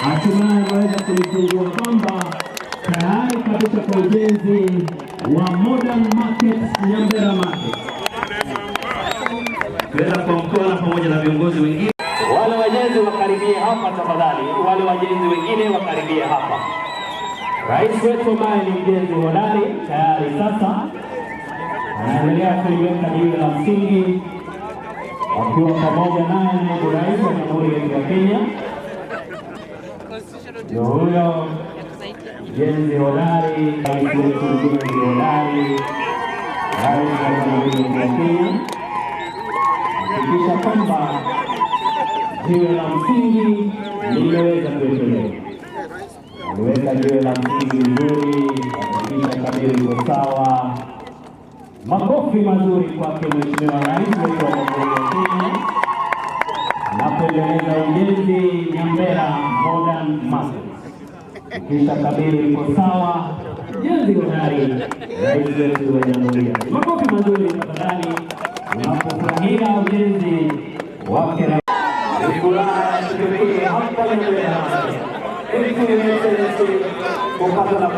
Hatimaye ameweza kulifungua kwamba tayari kabisa kwa ujenzi wa Modern Market, Nyambera Market. Tuweza kwa mkono pamoja na viongozi wengine. Wale wajenzi wakaribie hapa tafadhali, wale wajenzi wengine wakaribie hapa. Rais wetu ambaye ni mjenzi hodari tayari sasa anaendelea kuliweka jiwe la msingi wakiwa pamoja naye naibu rais wa Jamhuri yetu ya Kenya. Ndio huyo mjenzi hodari, rais wetu mjenzi hodari, rais wa Jamhuri yetu ya Kenya, hakikisha kwamba jiwe la msingi limeweza kuwekelewa. Aliweka jiwe la msingi vizuri, hakikisha kabiri iko sawa. Makofi mazuri kwake Mheshimiwa Rais wetu wa Jamhuri ya Kenya anapoendeleza ujenzi Nyambera Modern Market. Kisha kabiri iko sawa, mjenzi hodari, rais wetu wa Jamhuri ya Kenya. Makofi mazuri tafadhali, unapofurahia ujenzi wake. Ni furaha ya kipekee hapa Nyambera Market. Excellency kupata na